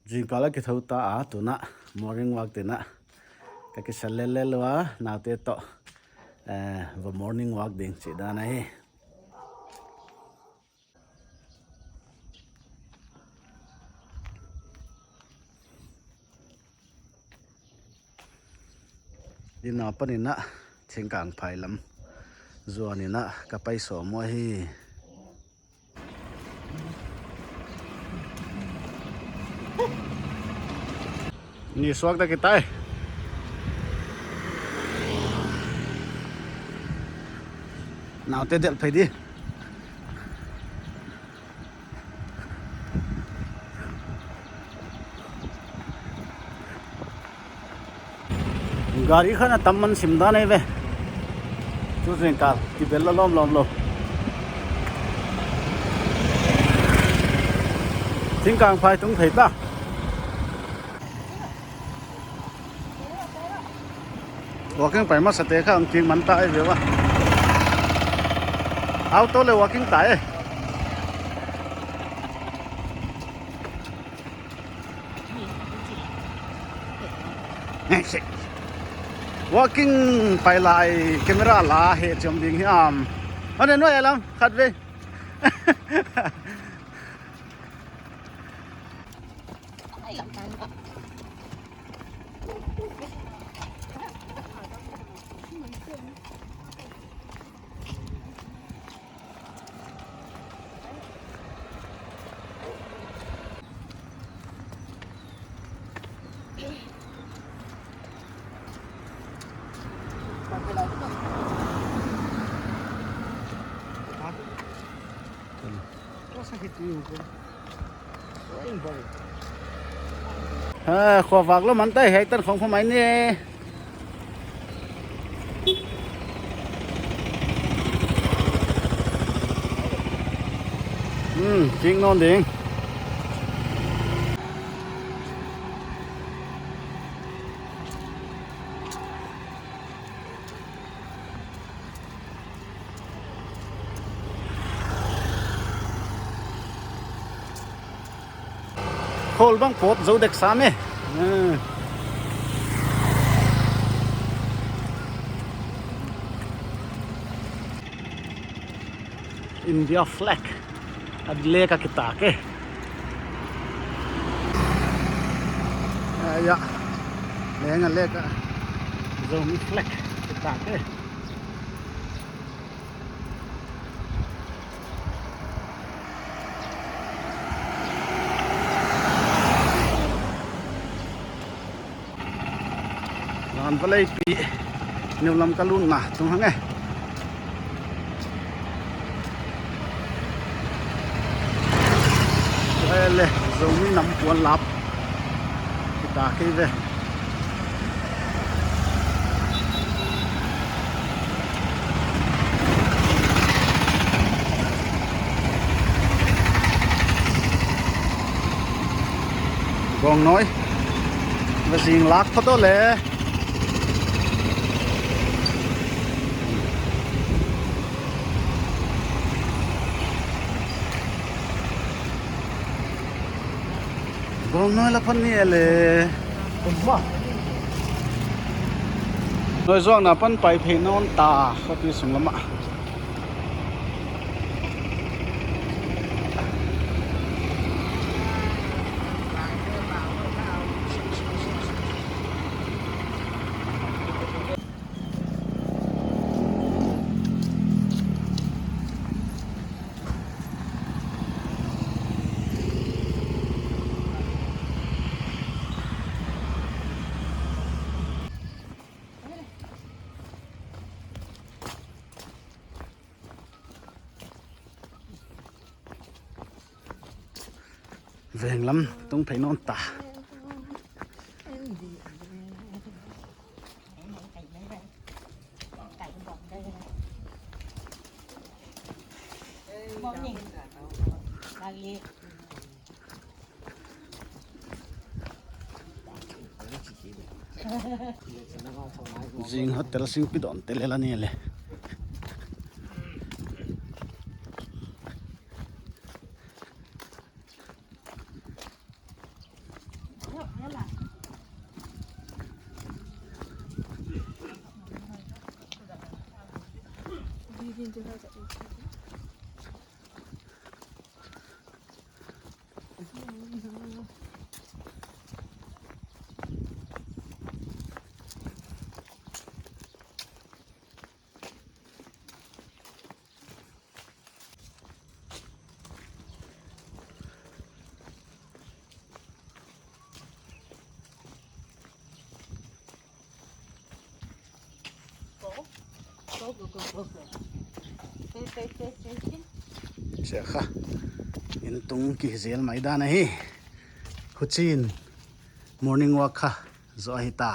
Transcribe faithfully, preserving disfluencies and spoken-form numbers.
Zingkal a kithou ta a, tuna morning walk ding a ka kisal lellel ua, naute toh, eh, va morning walk ding chih dan ahi. Inn apan in a, Thingkangphai lam zuan in a ka pai sawm ua hi. Ni suak ta kitai. Naute delh phei di. Gari kha na tam man sim dan ei ve. Tu zingkal kibel lawmlawm lou. Thingkangphai tung thei ta. Walking pai masa te kha ang king man ta ei ve ua. Auto leh walking ta e. Walking pai lai camera la he chiam ding hiam. Ane nuai lam khat ve. Ha, khua vak lou man tai, hei tan khong khong mai ni. Hmm, king non ding. Khawl bang pawt zo dek sam e. Ah. India flag a lek a kitak e. Ah, ya. Leng a lek a Zomi flag kitak e. Van Valley pi, New Lamka lutna tung hang e. Ele, Zomi nam puan lap. Kitak e ve. Gawngnawi. Va zing lak photo le. Gawngnawi la phan ni ele. Nawi zuakna pan pai phei nawn ta, khawpi sung lam ah. Veng lam tung phei nawn ta. Zing hotel sing pi dawn te le la ni le. Sia kha, in tung kizel mai dan ahi. Huchiin morning walk kha zoh ahi ta.